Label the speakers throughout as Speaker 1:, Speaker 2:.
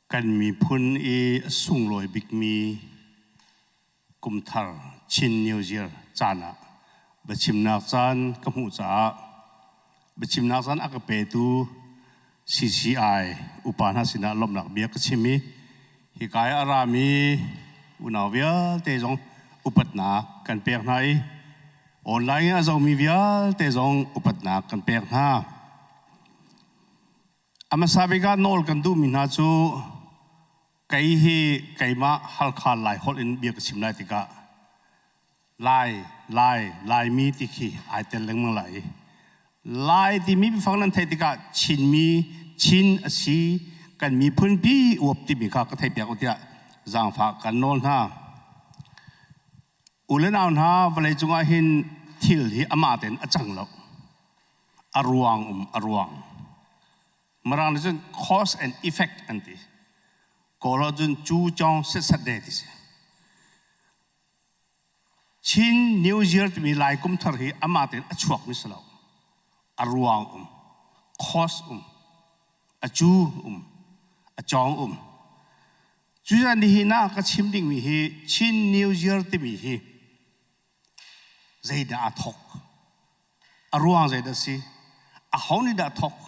Speaker 1: Kan miphun i a sunglawi bikmi kumthar Chin New Year caan ah biachimnak caan ka hmuh caah biachimnak caan a ka petu CCI upa hna sinah lawmhnak bia ka chim i hika i a rami unau vialte zong upatnak kan pek hna i online in a zohmi vialte zong upatnak kan pek hna. A hmasa bik ah nawl kan duhmi hna cu kei hi keimah Halkha Lai holh in bia ka chim lai tikah Lai, Lai, Laimi ti khi ai tel lengmang lai. Lai timi biafang nan theih tikah Chinmi, Chin a si, kan miphun pi uap timi kha ka theihpiak u tiah zaangfah kan nawl hna. U le nau hna, vawleicung ah hin thil hi amah tein a cang lo. A ruang um a ruang. Mirang nih cun cause and effect an ti. Kawl ah cun cu cong setsat de ti si. Chin New Year timi Lai kum thar hi amah tein a chuak mi si lo. A ruang um, cause um, a cu um, a cawng um. Cucaah nihin ah ka chim dingmi hi Chin New Year timi hi zeidah aa thawk? A ruang zeidah a si? Aho nih dah thawk?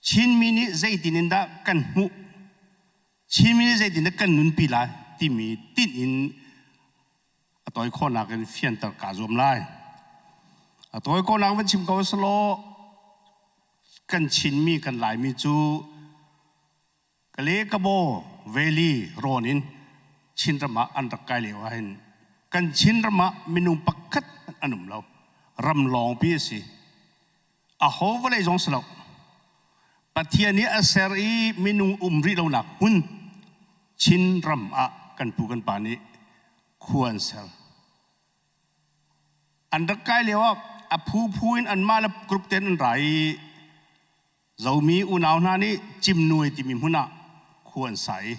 Speaker 1: Chinmi nih zeitin in dah kan hmuh? Chinmi nih zeitin dah kan nunpi lai timi tinh in a tawi khawhnak in fianter kaa zuam lai. A tawi khawhnak van chim ko selaw kan Chinmi kan Laimi cu Kale Kabaw Valley rawn in Chinram ah an rak kai lio ahhin kan Chinram ah minung pakhat an um lo. Ram lawngpi a si. Aho vawlei zong si lo. Pathian nih a ser i minung um rih lonak hmun Chinram ah kan pu kan pa nih khua an ser. An rak kai lio ah a phuphu in anmah le group ten an ra i Zomi unau hna nih Cimnuai timi hmun ah khua an sa i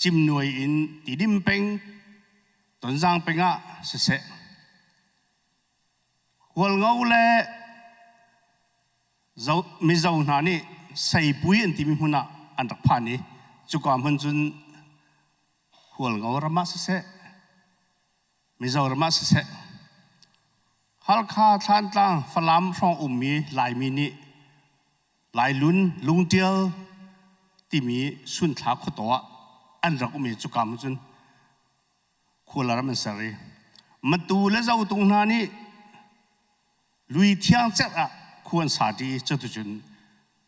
Speaker 1: Cimnuai in Tidim peng, Tonzang peng ah siseh, Hualngo le Mizo hna nih Seipui an timi hmun ah an rak phan i cuka hmun cun Hualngo ram ah siseh, Mizoram ah siseh, Halkha, Thlantlang, Falam hrawng ummi Laimi nih Lailun, Lungtial timi Sunthla khuataw ah an rak um i cuka hmun cun khualaram an ser i Matu le Zotung hna nih Lui thiang cerh ah khua an sa ṭi i cuticun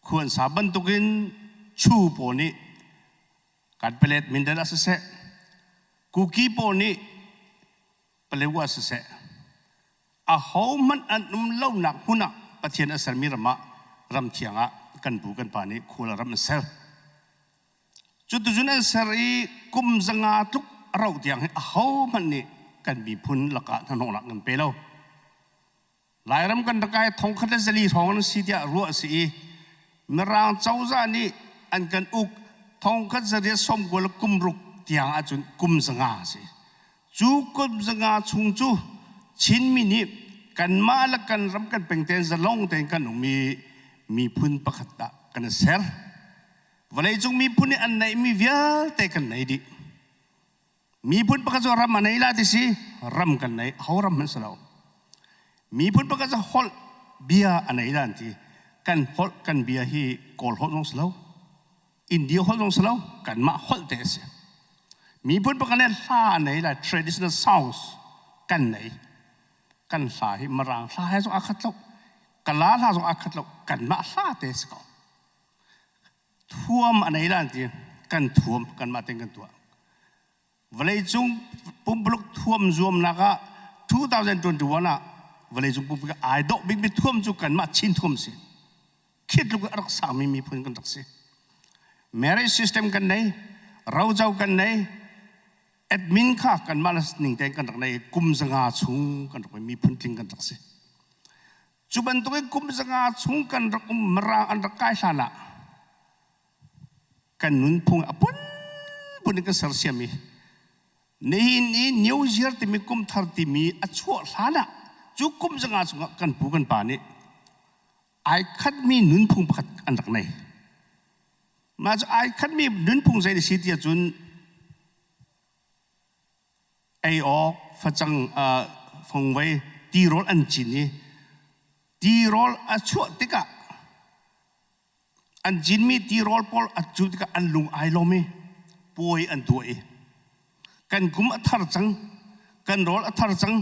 Speaker 1: khua an sa bantukin Chu pawl nih Kanpelet Mindat ah siseh, Kuki pawl nih Palewa siseh, ahohmanh an um lonak hmun ah Pathian a sermi ram ah ram thiang ah kan pu kan pa nih khual ram an ser. Cuticun an ser i kum 500 tluk a rauh tiang hi ahohmanh nih kan miphun lakah hnahnawhnak kan pe lo. Lairam kan rak kai 1400 hrawng an si tiah ruah a si i Mirang cozah nih an kan uk 1896 tiang ahcun kum 500 a si. Cu kum 500 chung cu Chinmi nih kanmah le kan ram kan peng tein zalong tein kan um i miphun pakhat ah kan i ser. Vawleicung miphun nih an neihmi vialte kan nei dih. Miphun pakhat cu ram a nei la ti si, ram kan nei, ho ram hmanh si lo. Miphun pakhat cu holh bia a nei la an ti. Kan holh kan bia hi Kawl holh zong si lo, India holh zong si lo, kanmah holh te a si. Miphun pakhat nih hla a nei la, traditional songs kan nei. Kan hla hi Mirang hla he zong aa khat lo, Kala hla zong aa khat lo, kanmah hla te a si ko. Thuam a nei la an ti. Kan thuam kanmah tein kan tuah. Vawleicung pumpuluk thuam zuamnak ah 2021 ah vawleicung pumpuluk ai dawh bikmi thuam cu kanmah Chin thuam si. Khi tluk a rak sangmi miphun kan rak si. Marriage system kan nei, roco kan nei, admin kha kanmah le ning tein kan rak nei kum 500 chung kan rak miphun tling kan rak si. Cu bantukin kum 500 chung kan rak um Mirang an rak kai hlan ah kan nunphung a phunphun in kan sersiam i nihin i New Year timi kum thar timi a chuah hlan ah cu kum 500 chungah kan pu kan pa nih ai khatmi nunphung pakhat an rak nei. Mah cu ai khatmi nunphung zei na si ti ahcun ei awk facang fongvei tirawl an cin i tirawl a chuah tikah an cinmi tirawl pawl a cu tikah an lung ai lawm i puai an tuah i kan kum a thar cang kan rawl a thar cang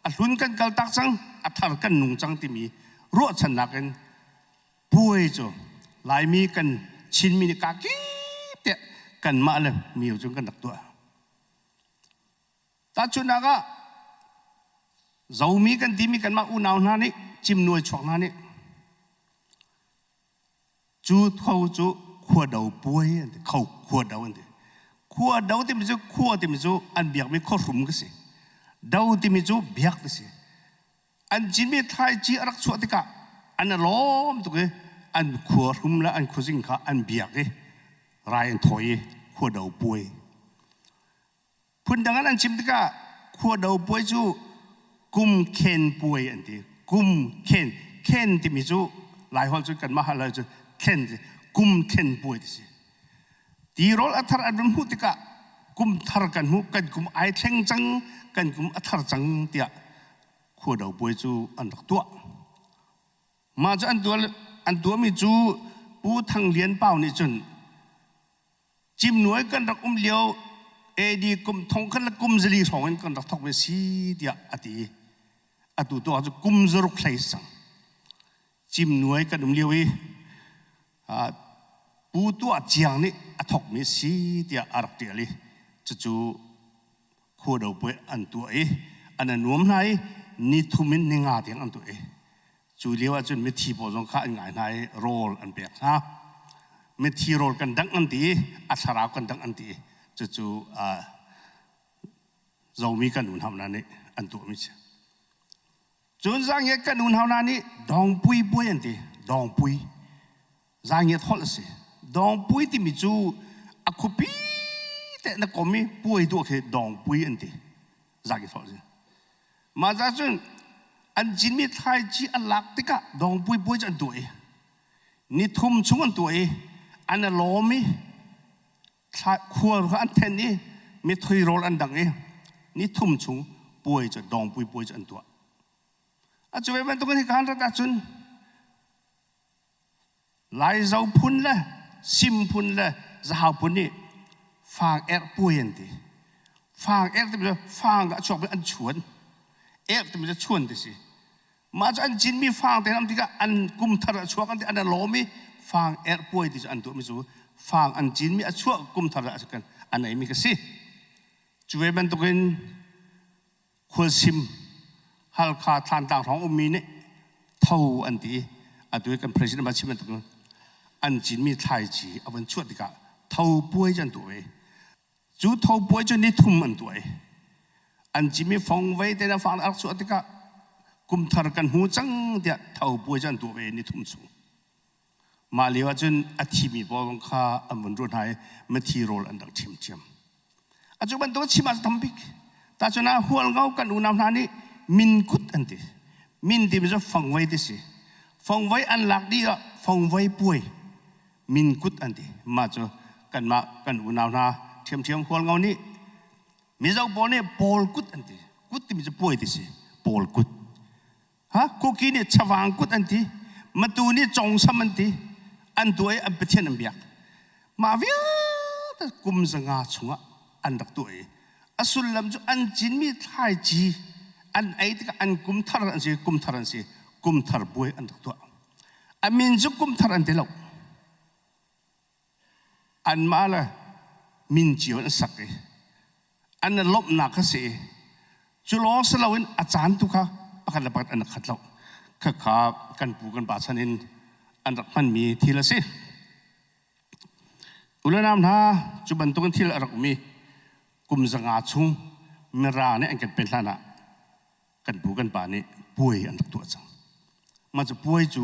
Speaker 1: a hlun kan kaltak cang a thar kan nung cang timi ruahchannak in Puai cu Laimi kan Chinmi nih kakip tiah kanmah le mio cu kan rak tuah. Tahchunhnak ah Zomi kan timi kanmah unau hna nih cimnuai chuak hna nih cu tho cu khuado puai an ti kho khuado an ti khuado timi cu khua timi cu an biakmi khuahrum ka si do timi cu biak ka si An cinmi thlaici a rak chuah tikah an i lawm tuk i an khua hrum le an khuazing kha an biak i rai an thawi i khuado puai. Phundang in an chim tikah khuado puai cu kum khen puai an ti. Kum khen. Khen timi cu Laiholh cu kanmah hal cu thlen kum thlen puai ti si. Tirawl a thar an vun hmuh tikah kum thar kan hmuh kan kum ai thleng cang kan kum a thar cang tiah khuado puai cu an rak tuah. Mah cu an tuah an tuahmi cu Pu Thang Lian Pau nih cun Cimnuai kan rak um lio AD kum thong khat le kum zali hrawng in kan rak thawk ve si tiah a ti. Atu tuah cu kum zaruk hlei sang. Cimnuai kan um lio i Pu Tuah Ciang nih a thawkmi si tiah a rak ṭial i cucu khuado puai an tuah i an a nuam hna i ni thum in ni nga tiang an tuah i cu lio ahcun mithi pawl zong kha an ngai hna i rawl an pek hna. Mithi rawl kan dangh an ti i a thlarau kan dangh an ti i cucu Zomi kan unau hna nih an tuahmi si. Cun zaangiat kan unau hna nih dawngpui puai an ti. Dawngpui. Zaangiat holh a si. Dawngpui timi cu a khuapi te na kom i puai tuah khi dawngpui an ti. Zaangiat holh a si. Mah ca cun an cinmi thlaici an lak tikah dawngpui puai cu an tuah i ni thum chung an tuah i an i lawm i khua kha an then i mithui rawl an dang i ni thum chung puai cu dawngpui puai cu an tuah. A cu ve bantukin hika han rat ahcun Laizo phun le Sim phun le Zahau phun nih fang erh puai an ti. Fang erh timi cu fang a chuak an chuan. Erh timi cu chuan ti si. Mah cu an cinmi fang te an tikah an kum thar a chuak an ti an lawm i fang erh puai ti cu an tuahmi cu fang an cinmi a chuah kum thar ah kan an eimi ka si. Cu ve bantukin khualsim Halkha Thlantlang hrawng ummi nih tho an ti i atu i kan president ma chim bantukin an cinmi thlaici a van chuah tikah tho puai cu an tuah ve. Cu tho puai cu ni thum an tuah i an cimi fongvei te na fang a rak chuah tikah kum thar kan hmu cang tiah tho puai cu an tuah ve ni thum chung. Mah lio ahcun a thimi pawl kha an vun ruah hna i mithi rawl an rak ṭhiamṭhiam. A cu bantuk chim ah tambik. Tahcun ah Hualngo kan unau hna nih minkut an ti. Min timi cu fongvei ti si. Fongvei an lak dih ah fongvei puai minkut an ti. Mah cu kanmah kan unau hna ṭhiamṭhiam Hualngo nih Mizo pawl nih pawl kut an ti. Kut timi cu puai ti si. Pawl kut. Ha kuki nih chavang kut an ti. Matu nih congsam an ti. An tuah i an pathian an biak. Mah vialte kum zanga chungah an rak tuah i a sullam cu an cinmi thlaici an ei tikah an kum thar an si kum thar an si kum thar buai an rak tuah. A min cu kum thar an ti lo. Anmah le min cio an sak i an i lawmhnak kha si i cu lawng si loin a caan tu kha pakhat le pakhat an i khat lo. Khakha kan pu kan pa chan in an rak hmanmi thil a si. U le nau hna, cu bantukin thil a rak um i kum zanga chung Mirang nih an kan pen hlan ah kan pu kan pa nih puai an rak tuah cang. Mah cu puai cu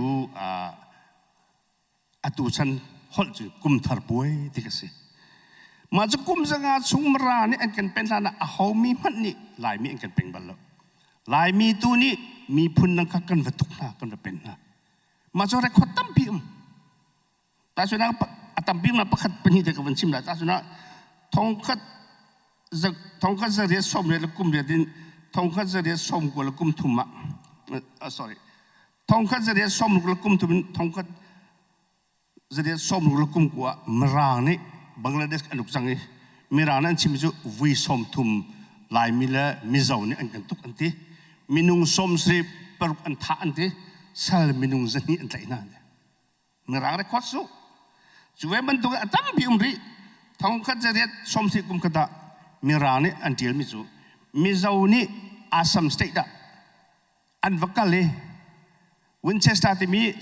Speaker 1: atu chan holh cu kum thar puai ti ka si. Mah cu kum zanga chung Mara nih an kan pen hlan ah ahomi hmanh nih Laimi an kan peng bal lo. Laimi tu nih miphun dang kha kan va tuk hna, kan va pen hna. Mah cu record tampi um. Tahchunhnak A tampi na pakhat pahnih te ka van chim lai. Ta cun thongkhat thongkhat zariat som le kum riat in thongkhat zariat som kua le kum thum ah sorry thongkhat zariat som le kum thum in thongkhat zariat som le kum kua Mirang nih Bangladesh an uk cang i Mirang nih an chim cu vui som thum Laimi le Mizo nih an kan tuk an ti. Minung som sarih paruk an thah an ti. Sal minung zahnih an tlaih hna. Mirang record su. Cu ve bantuk a tampi um rih. Thongkhat zariat sawmsarih kum khat ah Mirang nih an ṭialmi cu Mizo nih Assam state ah an va kal i Winchester timi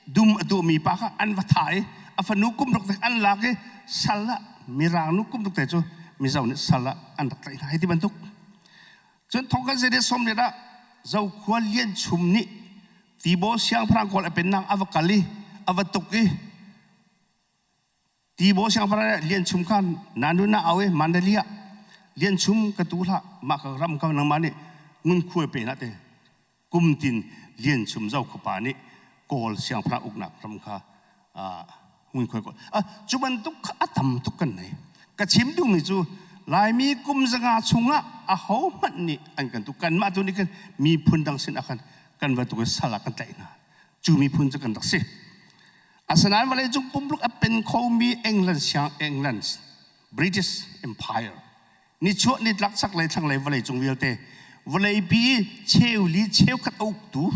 Speaker 1: dum a duhmi pa kha an va thah i a fanu kum ruk te an lak i sal ah Mirang nu kum ruk te cu Mizo nih sal ah an rak tlaih hna. Hi ti bantuk. Cun thongkhat zariat sawmriat ah Zokhua Lian Chum nih Tibaw siangpahrang kawl a pennak a va kal i a va tuk i Tibaw siangpahrang Lian Chum kha nanu na au i Mandali ah Lian Chum ka tu hlah mah ka ram ka nangmah nih ngunkhuai pe hlah te kum tin Lian Chum Zokhua pa nih Kawl siangpahrang uknak ram kha ngunkhuai kawl cu bantuk kha a tam tuk kan nei. Ka chim duhmi cu Laimi kum zanga chungah aho hmanh nih an kan tuk. Kanmah tu nih khan miphun dang sin ah khan kan va tuk i sal ah kan tlaih hna. Cu miphun cu kan rak si. Asinain vawleicung pumpluk a pen khomi England siang England British Empire nichuah nitlak chaklei thlanglei vawleicung vialte vawleipi i cheuli cheukhat a uktu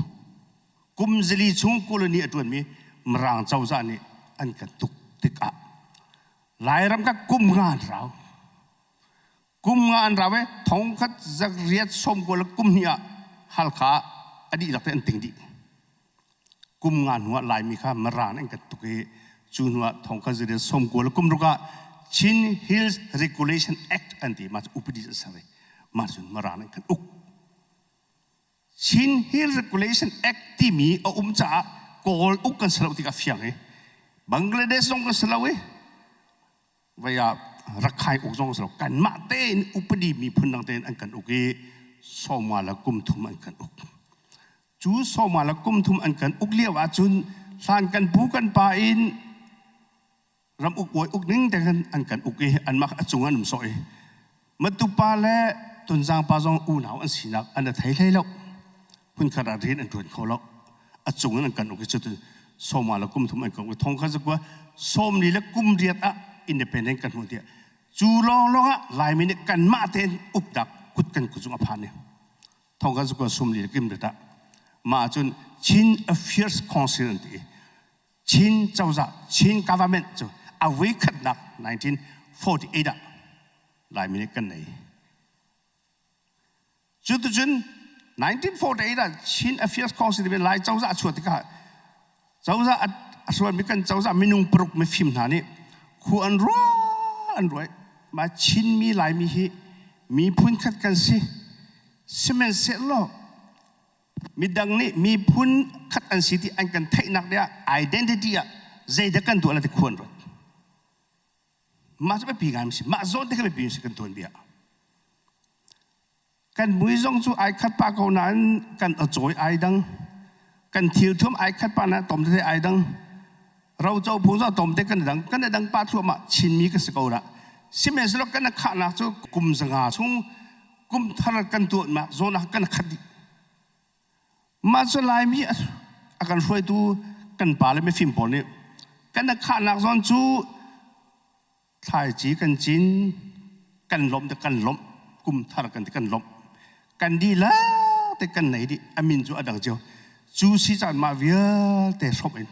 Speaker 1: kum zali chung colony a ṭuanmi Mirang cozah nih an kan tuk tikah Lairam ka kum nga an rau. Kum nga an rau i thongkhat zakriat sawmkua le kum hnih ah Halkha a dihlak te an ting dih. Kum nga hnu ah Laimi kha Mirang an kan tuk i cu hnu ah thongkhat zakriat sawmkua le kum ruk ah Chin Hills Regulation Act an ti. Mah cu upadi an ser i mah cun Mirang an kan uk. Chin Hill Regulation Act timi a um caah Kawl uk kan si lo ti ka fiang i Bangladesh zong kan si lo i vei ah Rakhine uk zong si lo kanmah tein upadi miphun dang tein an kan uk i sawma le kum thum an kan uk. Cu sawma le kum thum an kan uk lio ahcun hlan kan pu kan pa in ram uk bawi uk ning te khan an kan uk i anmah a cung an um sawh i Matupa le Tonzang pa zong unau an sinak an thei hlei lo. Hmunkhat ah rian an ṭuan kho lo. A cung in an kan uk i cutin sawma le kum thum an kan uk i thong kha zakua sawmli le kum riat ah independent kan hmuh tiah cu lawnglawng ah Laimi nih kanmah tein uknak kut kan kut cung a phan i thong kha zakua sawmli le kum riat ah mah ahcun Chin Affairs Council an ti i Chin cozah Chin government cu a voikhatnak 1948 ah Laimi nih kan nei. Cuticun 1948 ah Chin Affairs Council timi Lai cozah a chuah tikah cozah a hruaimi kan cozah minung paruk mifim hna nih khu an ruah an ruah mah Chinmi Laimi hi miphun khat kan si sihmanhsehlaw Midang nih miphun khat an si ti an kan theihnak ding ah identity ah zeidah kan tuah la ti khuan ruat. Mah cu biapi ngai si. Mah zawn te kha biapi si kan tuanbia. Kan mui zong cu ai khat pa ko nain kan acawi ai dang. Kan thil thuam ai khat pa nain tom tete ai dang. Roco phung zong tom te kan dang. Kan dang pa thluahmah Chinmi kan si ko dah. Sihmanhsehlaw kan khahnak cu kum zanga chung kum thar kan tuahnak zawn ah kan khat dih. Mah cu Laimi a kan hruaitu kan pa le mifim pawl nih kan khahnak zawn cu thlaici kan cin kan lawmh te kan lawmh kum thar kan ti kan lawmh kan dihlak te kan nei dih a min cu a dang cio cu si caan mah vialte hrawmh in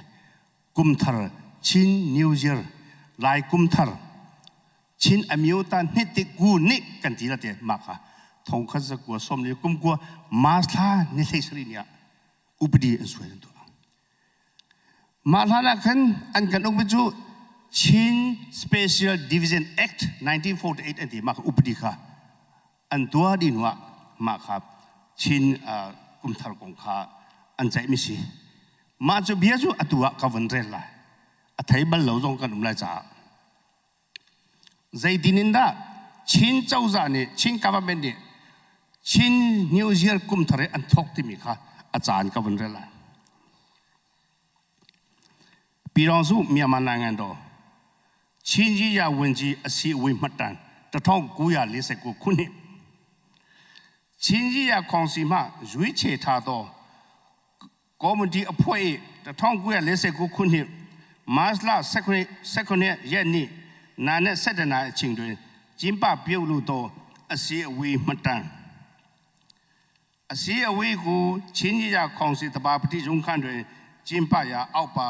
Speaker 1: kum thar Chin New Year Lai kum thar Chin Amyota hnete gu nih kan ti la te mah kha thong khat zakua som li kum kua March thla ni hlei sarih ni ah upadi an suai an tuah. Mah hlan ah khan an kan ukmi cu Chin Special Division Act 1948 an ti mah kha upadi kha an tuah dih hnu ah mah kha Chin kumthar kong kha an ceihmi si. Mah cu bia cu atu ah ka vun rel lai. A thei bal lo zong kan um lai caah. Zeitin in dah Chin cozah nih, Chin government nih Chin New Year kum thar i an thawk timi kha a caan ka vun rel lai. Pyidaungsu Myanmar Nangan daw. ချင်းကြီးရဝင်ကြီးအစည်းအဝေးမှတ်တမ်း1949ခုနှစ်ချင်းကြီးရကောင်စီမှရွေးချယ်ထားသောကော်မတီအဖွဲ့1949ခုနှစ်မတ်လ19ရက်နေ့နာနက်7နာရီအချိန်တွင်ကျင်းပပြုလုပ်သောအစည်းအဝေးမှတ်တမ်းအစည်းအဝေးကိုချင်းကြီးရကောင်စီတဘာပတိရုံးခန့်တွင်ကျင်းပရာအောက်ပါ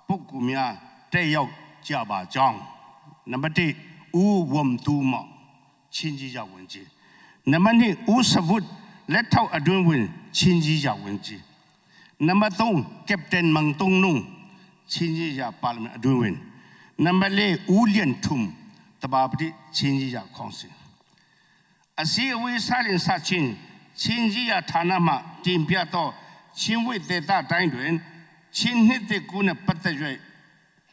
Speaker 1: ပုဂ္ဂိုလ်များတက်ရောက်ကြပါကြောင်းနံပါတ်1ဦးဝမ်တူမောချင်းကြီးရဝင်ကြီးနံပါတ်2ဦးစဝုတ်လက်ထောက်အတွင်းဝင်ချင်းကြီးရဝင်ကြီးနံပါတ်3ကပတိန်မန်တုံနုံချင်းကြီးရပါလီမန်အတွင်းဝင်နံပါတ်4ဦးလျန်ထုံတဘာပတိချင်းကြီးရကောင်စီအစည်းအဝေးစလင်စချင်းချင်းကြီးရဌာနမှတင်ပြသောချင်းဝိသေတတိုင်းတွင်ချင်းနှစ်တဲ့ကူနဲ့ပတ်သက်၍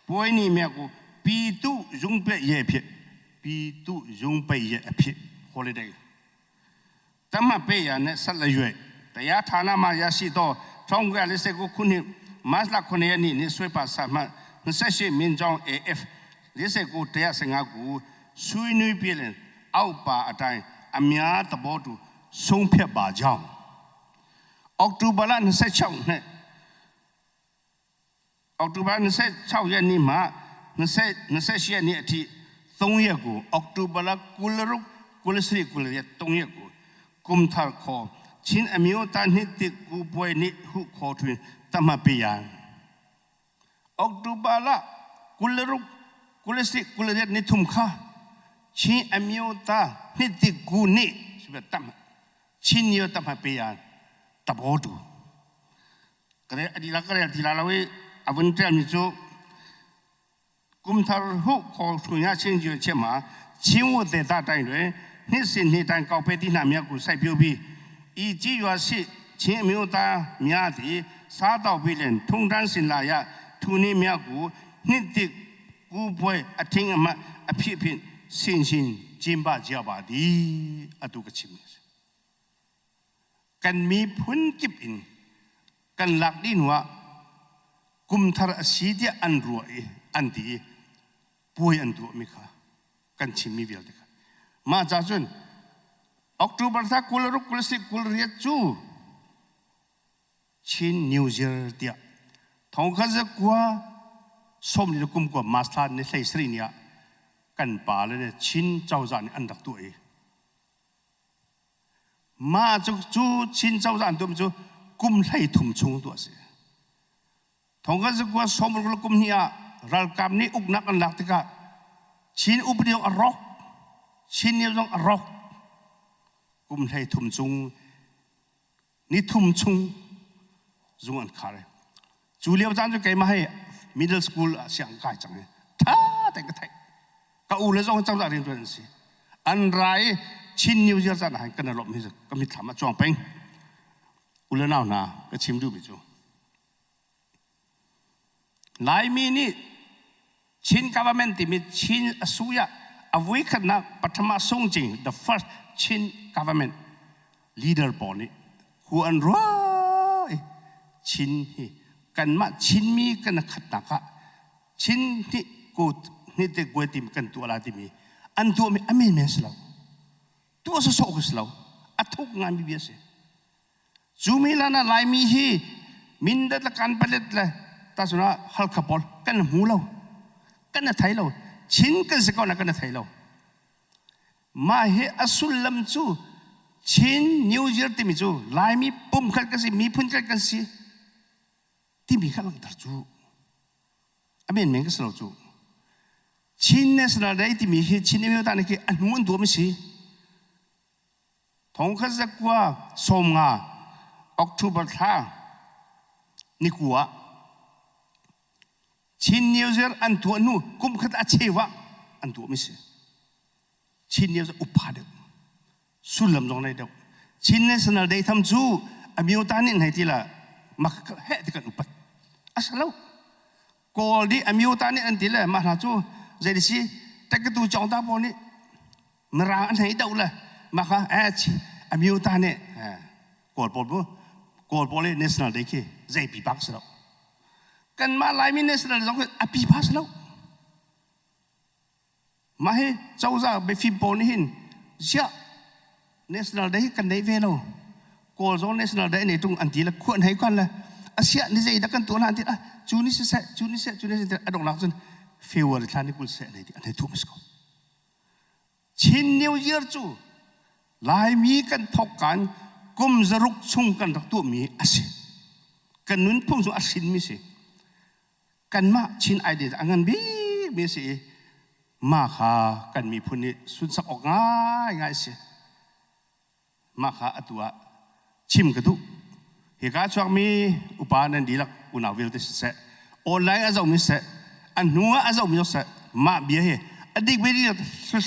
Speaker 1: ပွဲနေမြတ်ကိုပီတုရုံးပက်ရဲ့ဖြစ်ပီတုရုံးပက်ရဲ့အဖြစ် holiday တမပေရနဲ့ဆက်လက်၍တရားဌာနမှရရှိသော1949ခုနှစ်မတ်လ9ရက်နေ့နေ့ဆွေပါစာမှ28မင်းကျောင်း AF 49 115ကိုဆွေးနွေးပြလင်အောက်ပါအတိုင်းအများသဘောတူဆုံးဖြတ်ပါကြောင်းအောက်တိုဘာလ26နှစ်အောက်တိုဘာ26ရက်နေ့မှ20 28ရက်နေ့အထိ3ရက်ကိုအောက်တိုဘာလကုလရုကုလစရီကုလရက်3ရက်ကိုကုမ်ထာခေါ်ချင်းအမျိုးသားနှစ်တကူပွဲနေ့ဟုခေါ်တွင်တတ်မှတ်ပေးရန်အောက်တိုဘာလကုလရုကုလစရီကုလရက်နေ့ထုံခါချင်းအမျိုးသားနှစ်တကူနေ့ဆိုပြတတ်မှတ်ချင်းမျိုးတတ်မှတ်ပေးရန်တဘောတူကဲအဒီလာကဲဒီလာလာဝေးအဝန်တဲမီချိုကုမ်ထာဟုခေါ်ထွင်ရချင်းကျွချက်မှာချင်းဝတဲ့တာတိုင်းတွင်နှစ်စဉ်နှစ်တိုင်းကောက်ပဲတိနှမြတ်ကိုစိုက်ပျိုးပြီးဤကြည်ရွာရှိချင်းအမျိုးသားများသည်စားတော့ပြီးလင်ထုံတန်းစင်လာရထူနေမြတ်ကိုနှစ်တိကူပွဲအထင်းအမတ်အဖြစ်ဖြစ်ဆင်ရှင်ကျင်းပကြပါသည်အတုကချင်းกันมีพุนกิบอินกันหลักดินว่ากุมทารสีเดียอันรัวอันดีป่วยอันตัวมิค่ะกันชิมีเวลเดค่ะมาจากจุนออกตุบาร์กุลรุกุลสิกุลเรียจูชินนิวเซียเดียทองข้าจะกว่าสมนิกุมกว่ามาสตาร์ในใส่สรีเนี่ยกันป่าเลยเนี่ยชินเจ้าจานอันดับตัวเองมาจูจูชินเจ้าจานตัวจูกุมไล่ถุงชงตัวเสียทองข้าจะกว่าสมรุกุมเนี่ยรัลกามนี้อุกนักอันหลักติกะชินอุปเดียวอรอกชินเนี่ยต้องอรอกกุมไล่ถุงชงนี่ถุงชงจงอันขาเลยจูเลียวจานจูไกมาให้ middle school เสียงกายจังเลยท้าแต่ก็ไทยก็อูเลยต้องเจ้าจานเรียนตัวนั้นสิอันไรชินนิวเซียจานหันกันหลบไม่ก็มีถามมาจวงเป็งอุลนาวนาก็ชิมดูไปจูหลายมีนี่ชิน government ที่มีชินอสุยะอวิคนะปัทมาทรงจริง the first ชิน government leader ปอนี่หัวอันรวยชินฮีกันมาชินมีกันขัดนักะชินที่กูนี่เด็กกูติมกันตัวละที่มีอันตัวมีอเมนเมนสลาวตัวสโศกสลาวอัทุกงานมีเบียเสจูมีลานะลายมีฮีมินเดละกันเปล็ดเลยตาสุนะฮัลขับอลกันหูเรากันไทยเราชินกันสก่อนกันไทยเรามาเฮอสุลลัมจูชินนิวเยียร์ที่มีจูลายมีปุ่มขัดกันสิมีพุ่นขัดกันสิที่มีขัดลังตาจูอเมนเมนก็สลาวจูชินเนสนาได้ที่มีเฮชินนี่มีตานี่คืออันนู้นตัวไม่สิทองข้าจะกว่าสมงาออกตุบท่านี่กัวชินนิวเซียร์อันตัวนู้กุมขัดอาชีวะอันตัวไม่สิชินนิวเซียร์อุปาเดสุลมจงในเดชินเนสนาได้ทำจูอเมียวตานี่ไหนที่ละมักเฮติกันอุปัตอัศเลวกอลดีอเมียวตานี่อันที่ละมาหาจูใจดิสิแต่ก็ดูจองตาบอนี่มรางอันไหนเดาละมาค่ะเอชอเมียวตานี่กอลปอลกอลปอลเลย national day คือใจปีปักสแล้วกันมาหลายมี national สองคืออภิพัสแล้ว Mah hi cozah biafim pawl nih hin ziah National Day kan nei ve lo. Kawl zong National Day nei tung an ti le khuan hei kan le asiah ni zei dah kan tuah hlan ti ah cu ni siseh cu ni seh cu ni seh a donghnak cun February thla ni 20 seh nei ti an hei thuam si ko. Chin New Year cu Laimi kan thawk kan kum zaruk chung kan rak tuahmi a si. Kan nunphung cu a hrinmi si. Kanmah Chin ID a ngan bikmi a si i mah kha kan miphun nih sunsak awk ngaingai a si. Mah kha atu ah chim ka duh. Hika chuakmi upa nan dihlak unau vialte siseh, online a zohmi siseh, a hnu ah a zohmi zong siseh, mah bia hi a dik ve dih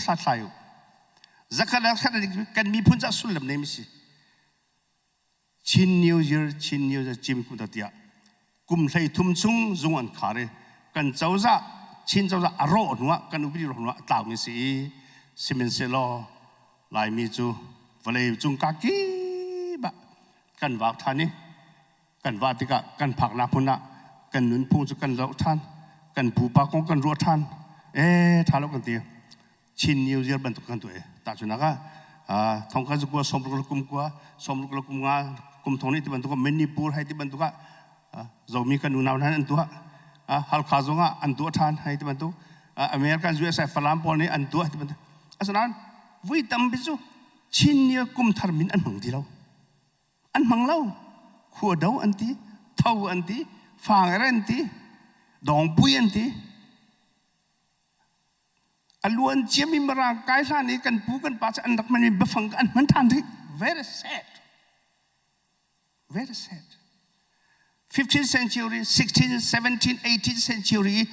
Speaker 1: hlathlai u. Zakhat le khat a dik kan miphun caah sullam neimi si. Chin New Year, Chin New Year cim kum tiah kum 13 chung zung an khar i kan cozah Chin cozah a rawh hnuah kan upadi rawh hnuah a tlaumi si i sihmanhsehlaw Laimi cu vawlei cung ka kip ah kan vak ṭhan i kan vah tikah kan phaknak hmun ah kan nunphung cu kan zoh ṭhan, kan pupa kong kan ruah ṭhan. Ee ṭha lo kan ti. Chin New Year bantuk kan tuah i tahchunhnak ah thongkhat zakua 60 le kum kua 60 le kum nga kum thong nih ti bantuk ah Manipur hei ti bantuk ah Zomi kan unau hna an tuah. Halkha zong ah an tuah ṭhan hei ti bantuk. American USA Falam pawl nih an tuah ti bantuk. Asinain vui tampi cu Chin Year kum thar min an hmang ti lo. An hmang lo. Khua do an ti, tho an ti, fanger an ti, dawngpui an ti. A luan ciami Mirang kai hlan i kan pu kan pa cu an rak hmanmi biafang an hman ṭhan rih. Very sad. Very sad. 15th century, 16th, 17th, 18th century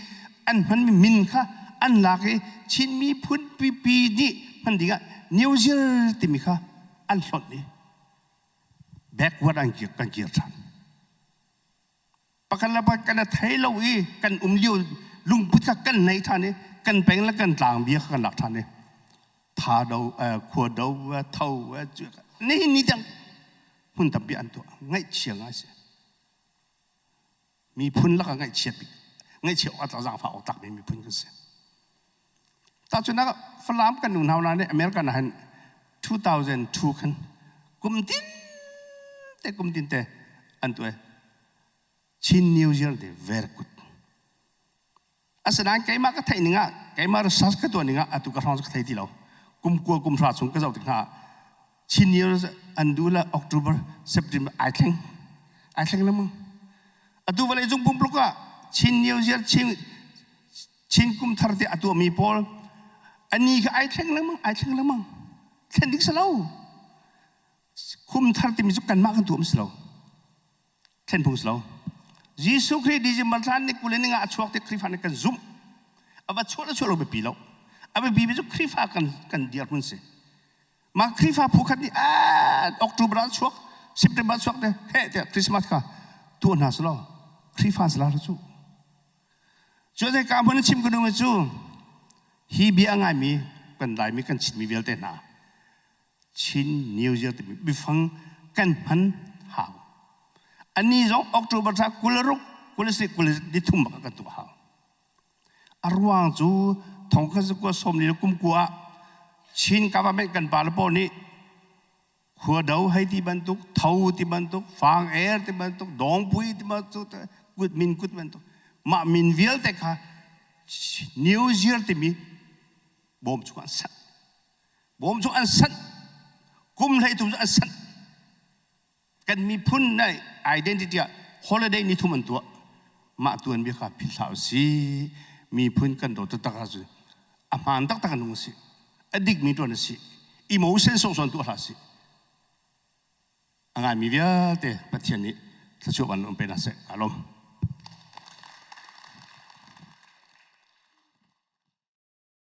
Speaker 1: an hmanmi min kha an lak i Chin miphun pipi nih hman dingah New Year timi kha an hlonh i backward an kir kan kir ṭhan. Pakhat le pakhat kan i thei lo i kan um lio lungput kha kan nei ṭhan i kan peng le kan tlang bia kha kan lak ṭhan i tha do khua do tho nihin ni tiang hmun tampi an tuah. Ngaihchia ngai si. Miphun lakah ngaihchia bik ngaihchia awk a zaangfah awk tlakmi miphun kan si. Tahchunhnak ah Falam kan unau hna nih American ah hin 2002 khan kum tin te kum tin te an tuah. Chin New Year te very good. Asinain keimah ka theih ning ah keimah research ka tuah ning ah atu ka hrawng cu ka thei ti lo. Kum kua kum hra chung ka zoh tik hna ah Chin Year an duh le October, September ai thleng. Ai thleng lengmang. Atu vawlei cung pumpluk ah Chin New Year Chin Chin kum thar te a tuahmi pawl ani kha ai thleng lengmang, ai thleng lengmang. Thlen ding si lo. Kum thar timi cu kanmah kan tuah si lo. Thlen phung si lo. Jesuh Khrih December thla ni 20 ni nga a chuak ti Khrihfa nih kan zumh. A va chuah le chuah lo biapi lo. A biapi mi cu Khrihfa kan kan dirhmun si. Mah Khrihfa phu khat nih October ah chuak, September chuak te he tiah Christmas kha tuah hna selaw Khrihfa si la cu. Cu zei ka hmun chim ka duhmi cu hi bia a ngaimi kan Laimi kan Chinmi vialte hna Chin New Year timi biafang kan hman hau. Ani zong October thla 26, 24, 23 bak kan tuah hau. A ruang cu thongkhat zakua sawmli le kum kua ah Chin government kan pa le pawl nih khua do hei ti bantuk, tho ti bantuk, fang er ti bantuk, dawngpui ti bantuk, kut min kut bantuk, mah min vialte kha New Year timi bawm chung an sanh. Bawm cu an sanh. Kum 13 cu an sanh. Kan miphun na identity ah holiday ni thum an tuah. Mah tuan bia kha philh hlah usih. Miphun kan dawt taktak ahcun a hmaan taktak a nung a si. A dikmi tuan a si. Emotion sawhsawh tuah hlah sih. A ngaimi vialte Pathian nih thluachuah van um pe hna seh. Kaa lawm.